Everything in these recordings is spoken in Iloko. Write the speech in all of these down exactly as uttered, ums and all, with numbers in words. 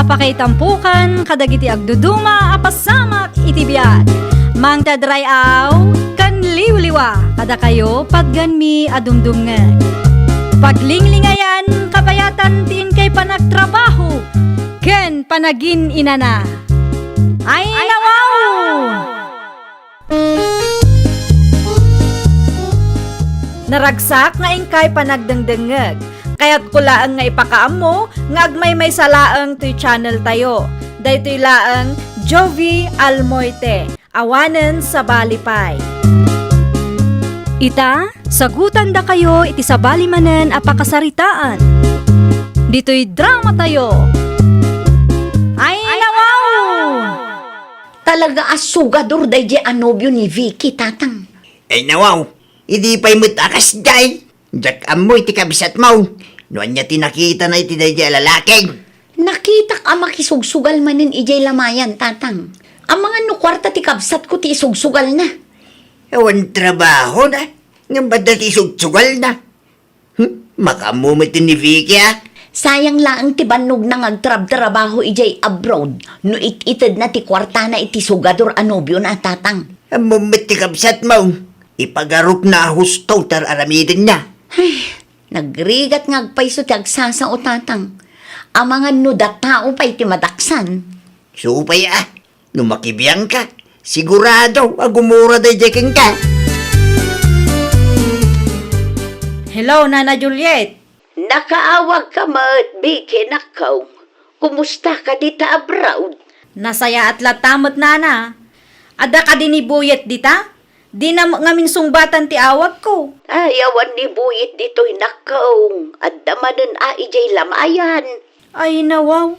Pakaitampokan kadagiti agduduma a pasamak iti biag. Mangted ray-aw ken liwliwa kadakayo patganmi a dumdumngeg. Paglinglingayan kabayatan ti inkay panagtrabaho ken panagin-inana. Ay, nawaw! Naragsak nga inkay panagdengdengngeg. Kayatko laeng nga ipakaammo nga agmaymaysa laeng toy channel tayo. Daytoy laeng Jovie Almoite, awanen sabali pay. Ita, sagutandakayo iti sabali manen a pakasaritaan. Ditoy drama tayo. Ay, nawaw! Talaga a sugador daydiay a nobio ni Vicky, Tatang. Ay, nawaw, idi pay met a kasdiay, diak ammo iti kabsatmo. No ania ti nakitana iti daydiay a lalaki? Nakitak a makisugsugal manen idiay lamayan, Tatang. Amangan no kuarta ti kabsatko ti isugsugalna. Awan trabahona, ngem adda ti isugsugalna. Hmm? Makaammo met ni Vicky, a? Sayang laeng ti bannogna nga agtrabtrabaho idiay abroad no it-itedna ti kuartana iti sugador a nobiona, Tatang. Ammom met ti kabsatmo. Ipagarupna a husto ti ar-aramidenna. Ay, nagrigat nga agpayso ti agsasao, Tatang. Amangan no dattao pay ti madaksan. Supay, a? No makibiangka, sigurado a gumura daydiay kenka. Hello, Nana Juliet. Nakaawagka met, Vicky, nakkaw. Kumusta ka dita abroad? Nasayaat latta met, Nana. Adda kadi ni Buyet dita? Dina met ngamin sungbatan ti awagko. Ay, awan ni Buyet ditoy, nakkaw. Adda manen a idiay lamayan. Ay, nawaw.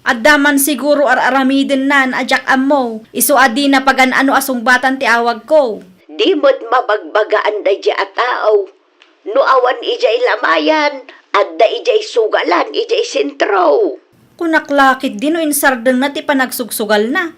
Adda man siguro ar-aramidennan a diak ammo, isu a dina pagan-ano a sungbatan ti awagko. Di met mabagbagaan daydiay a tao. No awan idiay lamayan, adda idiay sugalan idiay sentro. Kunak la ketdi no insardengna ti panagsugsugalna.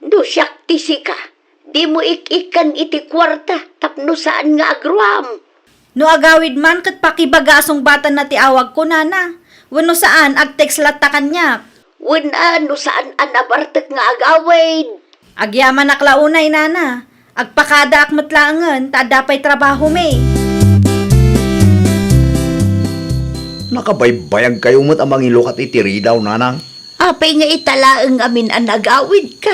No siak ti sika, dimo ik-ikkan iti kuarta tapno saan nga agruam. No agawid man ket pakibaga a sungbatanna ti awagko, Nana. Wenno saan, ag-text latta kaniak. Wen a, no saan a nabartek nga agawid. Agyamanak la unay, Nana. Agpakadaak met laengen ta adda pay trabahomi. Nakabaybayagkayo met a mangilukat iti ridaw, Nanang. Apay nga ita laeng ngamin a nagawidka?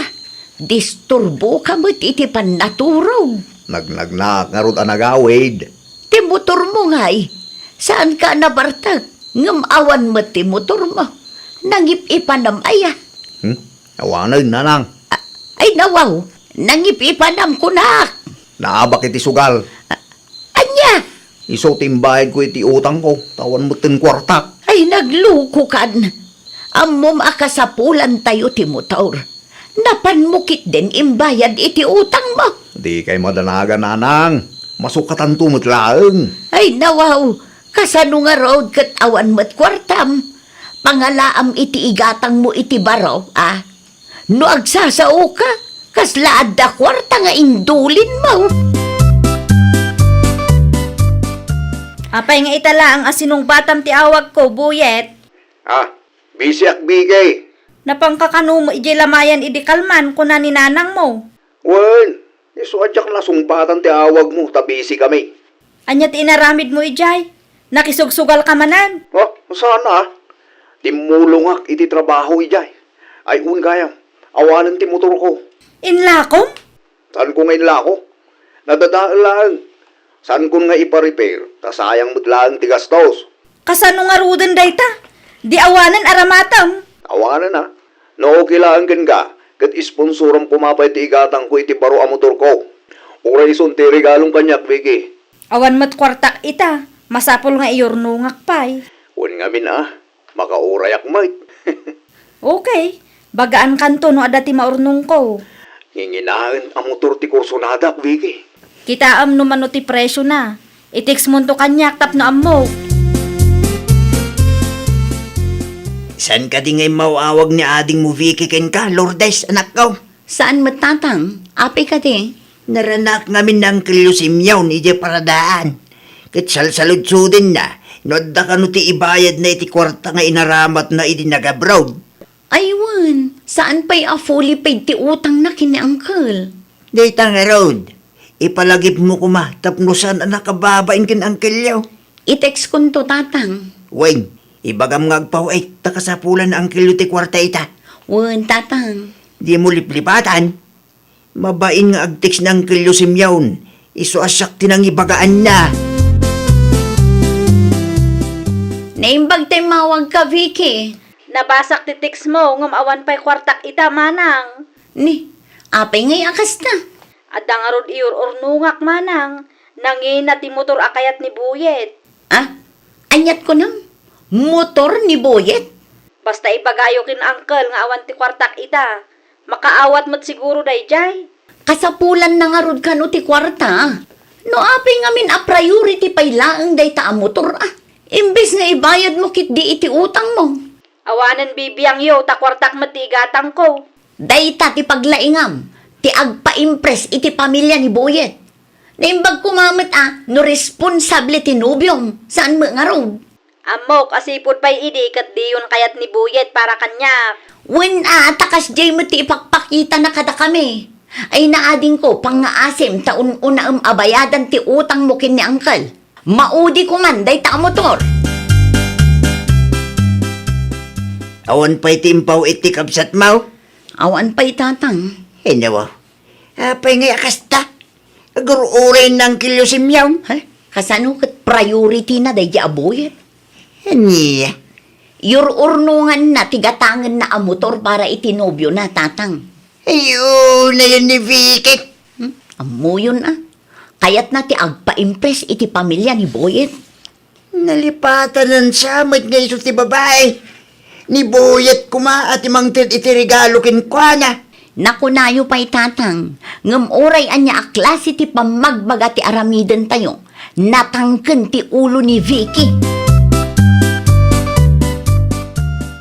Disturboka met iti pannaturog. Nagnagnaak ngarud a nagawid. Ti motormo ngay, saanka a nabartek, ngem awan met ti motormo. Nangip-ipanam aya? Hmm? Awanen, Nanang. A-, ay, nawaw, nangip-ipanam kunak. Naabak iti sugal. A-, ania? Isu ti imbayadko iti utangko, ta awan metten kuartak. Ay, naglukokan. Ammom a kasapulantayo ti motor. Napanmo ketdin imbayad iti utangmo. Dikay madanagan, Nanang. Masukatanto met laeng. Ay, nawaw. Kasano ngarud ket awan met kuartam? Pangalaam iti igatangmo iti baro, a? No agsasaoka, kasla adda kuarta nga indulinmo. Apay nga ita laeng a sinungbatam ti awagko, Buyet? Ah, bisiak, Bikay. Napankakano met idiay lamayan idi kalman, kuna ni nanangmo. Wen, isu a diak nasungbatan ti awagmo ta bisikami. Ania ti inaramidmo idiay? Nakisugsugalka manen? Oh, saan a? Dimmulongak iti trabaho idiay. Ay, wen gayam, awanen ti motorko. Inlakom? Saanko nga inlako? Nadadael laeng. Saankon nga ipa-repair, ta sayang met laeng ti gastos. Kasano ngaruden dayta? Di awanen aramatem? Awanen a. No okay laeng kenka, ket isponsoram koma pay ti igatangko iti baro a motorko. Uray isun ti regalom kaniak, Vicky. Awan met kuartak ita. Masapul nga iyurnongak pay. Wen ngamin a, makaurayak met. Okay. Bagaankanto no adda ti maurnongko. Nginginaen a motor ti kursonadak, Vicky. Kitaem no mano ti presiona. I-textmonto kaniak tapno ammok. Saan kadi nga immaw-awag ni adingmo, Vicky, kenka, Lourdes, anakko? Saan met, Tatang. Apay kadi? Naranak ngamin ni Angkelyo Simeon idiay paradaan. Ket salsaludsodenna no adda kano ti ibayadna iti kuarta nga inaramatna idi nag-abroad. Ay wen, saan pay a fully paid ti utangna ken ni Uncle. Dayta ngarud, ipalagipmo koma tapno saan a nakababain ken Uncle-yo. I-text konto, Tatang. Wen, ibagam nga agpaw-it ta kasapulan ni Uncle-yo ti kuarta ita. Wen, Tatang. Dimo liplipatan. Mabain nga agtext ni Uncle-yo Simeon, isu a siak ti nangibagaanna. Naimbag ta immawagka, Vicky. Nabasak ti text mo, ngem awan pay kuartak ita, manang. Ni, apay ngay a kasta? Adda ngarud iyur-urnongak, manang. Nangina ti motor a kayat ni Buyet. Ah, aniat kunam? Motor ni Buyet? Basta ibagayo ken Uncle nga awan ti kuartak ita. Makaawat met siguro daydiay. Kasapulanna ngarud kano ti kuarta. No apay ngamin a priority pay laeng dayta a motor, ah. Imbes nga ibayadmo ketdi iti utangmo. Awanen bibiangyo ta kuartak met ti igatangko. Dayta ti paglaingam ti agpa-impress iti pamilya ni Buyet. Naimbag koma met a no responsable ti nobiom, saan met ngarud? Ammok a sipud pay idi ket diyon kayat ni Buyet para kaniak. Wen a, ta kasdiay met ti ipakpakitana kadakami. Ay naadingko, pangngaasim ta un-unaem a bayadan ti utangmo ken ni Uncle. Maudi koman dayta a motor. Awan pay ti impaw-it ti kabsatmo? Awan pay, Tatang. Hinawa. Apay ngay a kasta? Agur-uray ni Uncle-yo Simeon. He? Kasano ket priority na daydi a Buyet? Ania? Iyur-urnonganna ti gatangenna a motor para iti nobiona, Tatang. Ay, unayen ni Vicky. Hmm? Ammoyon, ah. Kayatna ti agpa-impress iti pamilya ni Buyet. Nalipatanan sa met nga isu ti babai. Ni Buyet koma a ti mangted iti regalo kenkuana. Nakunayo pay, Tatang, ngem uray ania a klase ti pammagbaga ti aramidentayo, natangken ti ulo ni Vicky.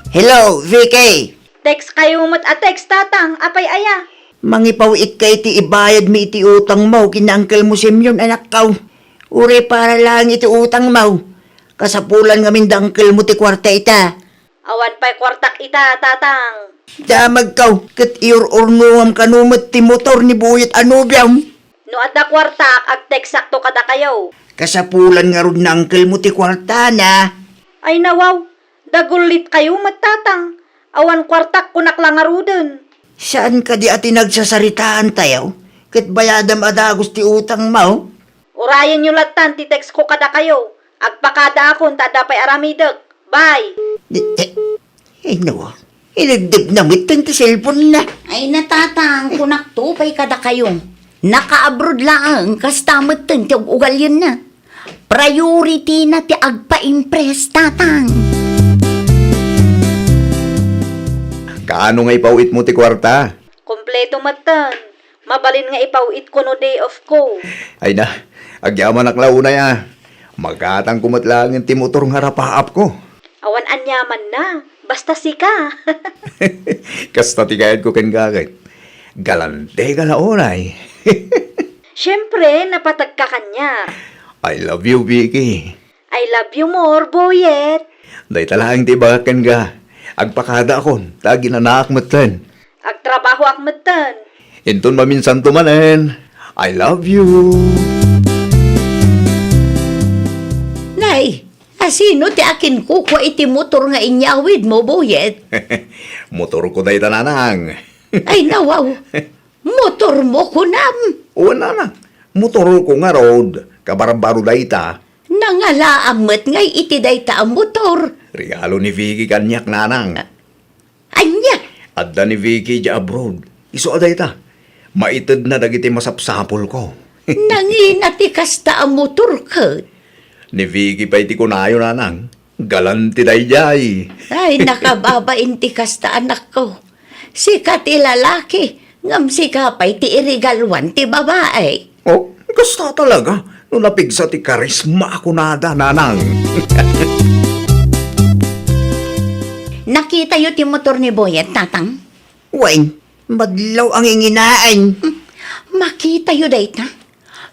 Hello, Vicky! Text kayo met a text, Tatang. Apay aya? Mangipaw-itka iti ibayadmi iti utangmo ken ni Uncle-mo Simeon, anakko. Uray para laeng iti utangmo. Kasapulan ngamin da Uncle-mo ti kuarta ita. Awan pay kuartak ita, Tatang. Damagko, ket iyur-urnongam kano met ti motor ni Buyet a nobiom. No adda kuartak, agteksakto kadakayo. Kasapulan ngarud ni Uncle-mo ti kuartana. Ay nawaw, dagullitkayo met, Tatang. Awan kuartak, kunak la ngaruden. Saan kadi a ti nagsasaritaantayo? Ket bayadam a dagus ti utangmo? Urayenyo lattan ti text ko kadakayo. Agpakadaakon ta adda pay aramidek. Bye! Di, eh, eh, no. Inagdeg na metten ti cellphone na. Ay na, Tatang, kunakto pay kadakayo. Naka-abroad laeng, kasta metten ti ug-ugalyenna. Priority na ti agpa-impress, Tatang. Kaano nga ipaw-itmo ti kuarta? Kompleto metten. Mabalin nga ipaw-itko no day off ko. Ay na, agyamanak la unay a. Magatangko met laengen ti motor nga rapaapko. Awan aniamanna, basta sika. Kasta ti kayatko kenka ket. Galante ka la unay. Siempre, napatagka kaniak. I love you, Vicky. I love you more, Boyet. Dayta laeng ti ibagak kenka. Agpakadaakon, ta aginanaak metten. Agtrabahoak metten. Inton maminsanto manen, I love you. Nay, asino ti akinkukua iti motor nga inyawidmo, Boyet? Motorko dayta, nanang. Ay, nawaw. Motormo, kunam? Wen, nanang. Motorko ngarud. Kabarbaro dayta. Nangalaam met ngay iti dayta a motor. Regalo ni Vicky kaniak, nanang. Ania? Adda ni Vicky idiay abroad. Isu a dayta. Maitedna dagiti masapsapulko. Nangina ti kasta a motor ket? Ni Vicky pay ti kunayo, nanang. Galante daydiay. Ay, nakababain ti kasta, anakko. Sika ti lalaki, ngem sika pay ti iregaluan ti babai. Oh, kasta talaga no napigsa ti karisma a kunada, nanang. Nakitayo ti motor ni Boyet, Tatang? Wen, madlaw a nginginaen. Hmm, makitayo dayta.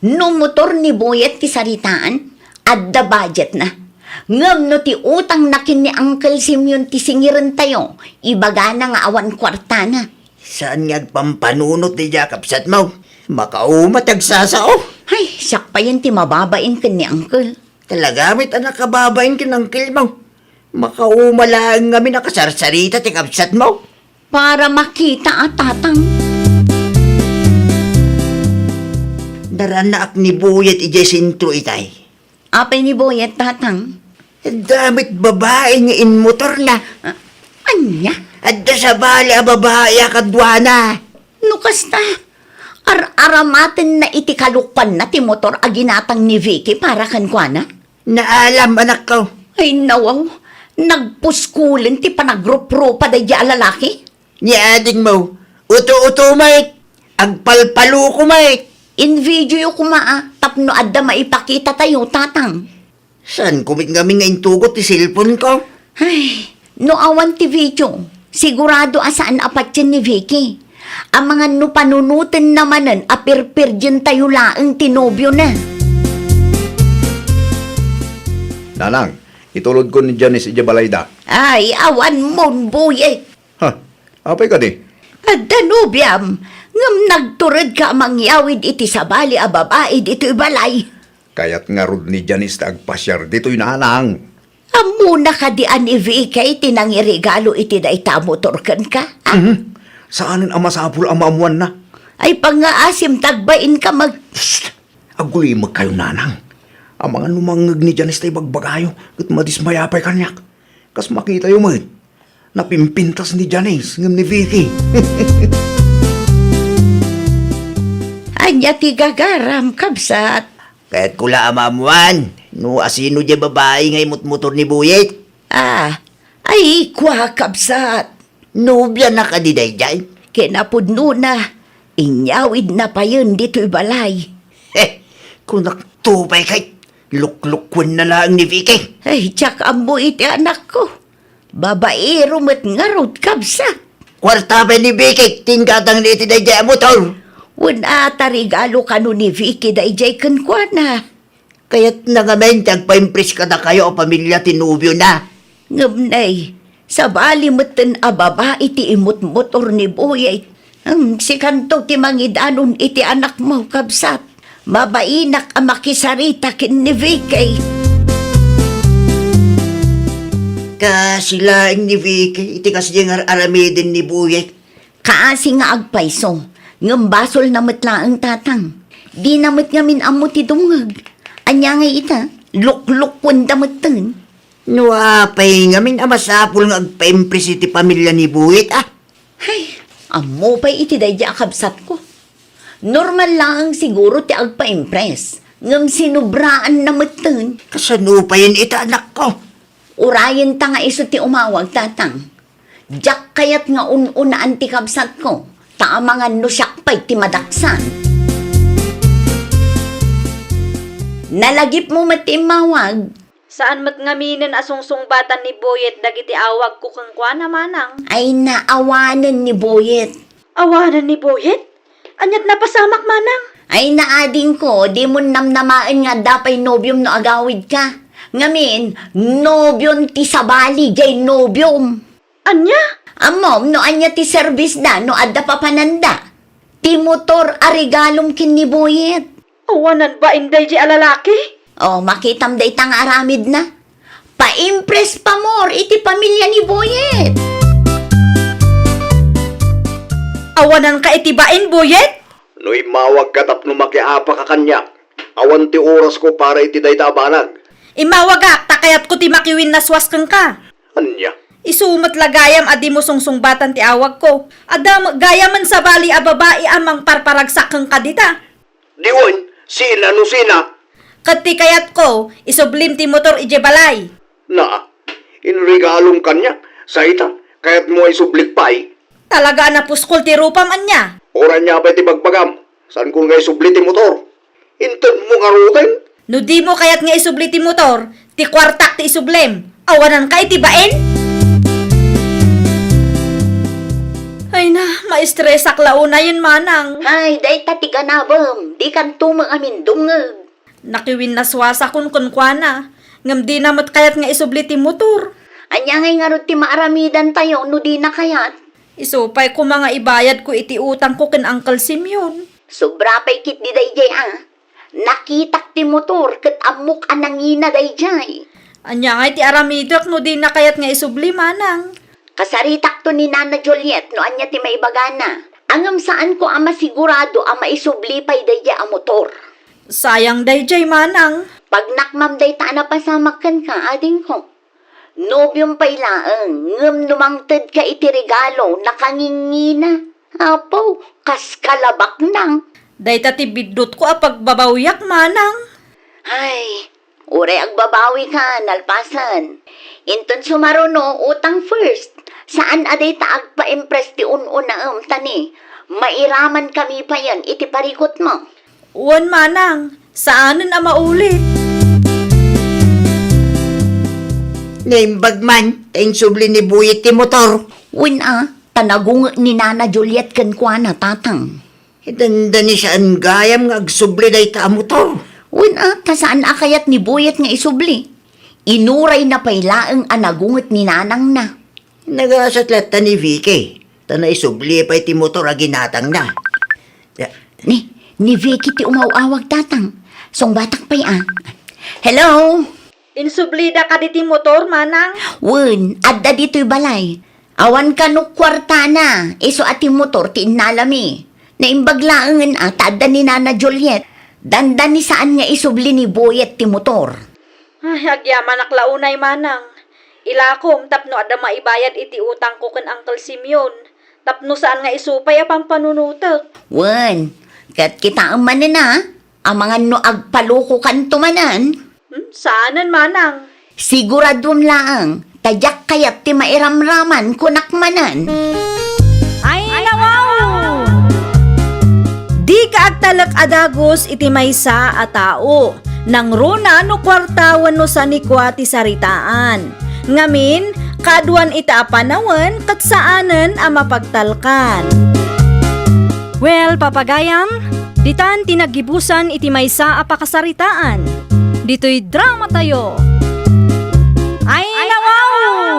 No motor ni Boyet ti saritaan, adda budgetna. Ngem no ti utangna ken ni Uncle Simeon ti singirentayo, ibagana nga awan kuartana. Saan nga agpampanunot daydiay a kabsatmo? Makauma ti agsasao. Ay, siak payen ti mababain ken ni Uncle. Talaga met a nakababain ken Uncle mo. Makauma laeng ngamin a kasarsarita ti kabsatmo. Para makita a, Tatang. Narannaak ni Buyet idiay sentro itay. Apay ni Buyet, Tatang? Adda met babai nga inmotorna. Ah, ania? Adda sabali a babai a kaduana. No kasta, ar-aramatenna iti kalukoanna ti motor a ginatang ni Vicky para kenkuana? Naalam, anakko. Ay, nawaw. Nagpuskulen ti panagruprupa daydiay a lalaki. Ni adingmo, uto-uto met, agpalpaluko met. Invideoyo koma a, tapno adda maipakitatayo, Tatang. Saanko met ngamin nga intugot ti cellphone-ko? Ay, no awan ti video, sigurado a saan a patien ni Vicky. Amangan no panunotenna manen a pirpirdientayo laeng ti nobiona. Nanang, itulodko ni Janice idiay balayda. Ay, awan mon, Buyet. Ha? Apay kadi? Adda nobiam, ngem nagturedka a mangyawid iti sabali a babai ditoy balay. Kayat ngarud ni Janice ta agpasiar ditoy, Nanang. Ammona kadi a ni Vicky ti nangiregalo iti dayta a motor kenka? Ah? Mhm. Saanen a masapul a maammoanna. Ay, pangngaasim ta agbainka mag- Psst! Agulimekkayo, Nanang. Amangan no mangngeg ni Janice ta ibagbagayo, ket madismaya pay kaniak. Kas makitayo met, napimpintas ni Janice ngem ni Vicky. Ania ti gagaram, kabsat? Kayatko la a maammoan no asino diay babai nga imutmotor ni Buyet. Ah, ay, kua, kabsat. Nobiana kadi daydiay? Kinapudnona, inyawidna payen ditoy balay. He, kunakto pay kay, luklukwenna laeng ni Vicky. Ay, diak ammo iti anakko. Babaero met ngarud, kabsat. Kuarta pay ni Vicky ti inggatangna iti daydiay a motor. Wen a ta regalo kano ni Vicky daydiay kenkuana. Kayatna ngamin ti agpaimpress kadakayo a pamilia ti nobiona. Ngem nay, sabali metten a babai ti imutmotor ni Buyet. Hmm, sikanto ti mangidanon iti anakmo, kabsat. Mabainak a makisarita ken ni Vicky. Kaasi laeng ni Vicky iti kasdiay nga ar-aramiden ni Buyet. Kaasi nga agpayso, ngem basolna met laeng, Tatang. Dina met ngamin ammo ti dumngeg. Ania ngay ita? Luklukwenda metten. No apay ngamin a masapul nga agpaimpress iti pamilia ni Buyet, a? Hay, ammo pay iti daydiay a kabsatko. Normal laeng siguro ti agpaimpress, ngem sinobraanna metten. Kasano payen ita, anakko? Urayenta nga isu ti umawag, Tatang. Diak kayat nga un-unaan ti kabsatko, ta amangan no siak pay ti madaksan. Nalagipmo met ti immawag. Saan met ngaminen a sungsungbatan ni Boyet dagiti awagko kenkuana, manang. Ay, naawanen ni Boyet. Awanen ni Boyet? Ania't napasamak, manang? Ay, naadingko, dimon namnamaen nga adda pay nobiom no agawidka. Ngamin, nobion ti sabali, jay nobiom. Ania? Ammom no ania ti serbisda no adda papananda? Ti motor a regalom ken ni Boyet. Awanan bain daydi a lalaki? O, makitam dayta nga aramidna. Paimpress pa more iti pamilia ni Boyet. Awananka iti bain, Boyet? No immawagka tapno makiapaka kaniak, awan ti orasko para iti dayta a banag. Immawagak ta kayatko ti makiwinnaswas kenka. Ania? Isu met la gayam a dimo sungsungbatan ti awagko. Adda met gayamen sabali a babai a mangparparagsak kenka dita. Diwen, sina no sina? Ket ti kayatko, isublim ti motor idiay balay. Na, inregalom kaniak, sa ita, kayatmo a isublik pay? Talaga a napuskol ti rupam, ania? Uray ania pay ti bagbagam, saanko nga isubli ti motor. Intedmo ngaruden? No dimo kayat nga isubli ti motor, ti kuartak ti isublem. Awananka iti bain? Ay na, maestresak la unayen, manang. Ay, dayta ti ganabem. Dikanto met amin dumngeg. Nakiwinnaswasakon kenkuana. Ngem dina met kayat nga isubli ti motor. Ania ngay ngarud ti maaramidantayo no dina kayat? Isu pay koma nga ibayadko iti utangko ken Uncle Simeon. Sobra pay ketdi daydiay a. Nakitak ti motor ket ammok a nangina daydiay. Ania ngay ti aramidek no dina kayat nga isubli, manang? Kasaritakto ni Nana Juliet no ania ti maibagana. Ngem saanko a masigurado a maisubli pay daydiay a motor. Sayang daydiay, manang. Pagnakmam dayta a napasamak kenka, adingko. Nobiom pay laeng, ngem no mangtedka iti regalo, nakangingina. Apo, kas kalabaknang. Dayta ti biddutko a pagbabawyak, manang. Ay, uray agbabawika, nalpasen. Inton sumaruno, utang first. Saan a dayta agpa-impress ti un-unaem, ta ni, mairaman kami payen iti parikutmo. Wen, manang, saanen a maulit. Naimbag man, ta insubli ni Buyet ti motor. Wen a, ta nagunget ni Nana Juliet kenkuana, tatang. Dandani saan gayam nga agsubli dayta a motor. Wen a, ta saan a kayat ni Buyet nga isubli. Inurayna pay laeng a nagunget ni nanangna. Nagasat latta ni Vicky, ta naisubli pay ti motor a ginatangna. Ya. Ni, ni Vicky ti umaw-awag, tatang. Sungbatak pay a. Hello? Insublida kadi ti motor, manang? Wen, adda ditoy balay. Awan kano kuartana, isu a ti motor ti innalami. Naimbag laengen a ta adda ni Nana Juliet. Dandani saan nga isubli ni Buyet ti motor. Ay, agyamanak la unay, manang. Ilakom tapno adda maibayad iti utangko ken Uncle Simeon, tapno saan nga isu pay a pampanunotek. Wen, ket kitaem manen a, amangan no agpalokokanto manen. Hmm, saanen, manang. Siguraduem laeng, ta diak kayat ti mairamraman, kunak manen. Ay, nawaw! Dika agtalek a dagus iti maysa a tao. Nangruna no kuarta wenno sanikua ti saritaan. Ngamin, kaaduan ita a panawen ket saanen a mapagtalkan. Well, papagayam, ditan ti naggibusan iti maysa a pakasaritaan. Ditoy dramatayo. Ay, nawaw!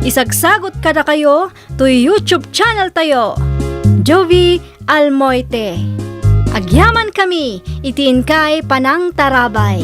Isagsagot kadakayo toy YouTube channeltayo, Jovie Almoite. Agyamankami iti inkay panangtarabay.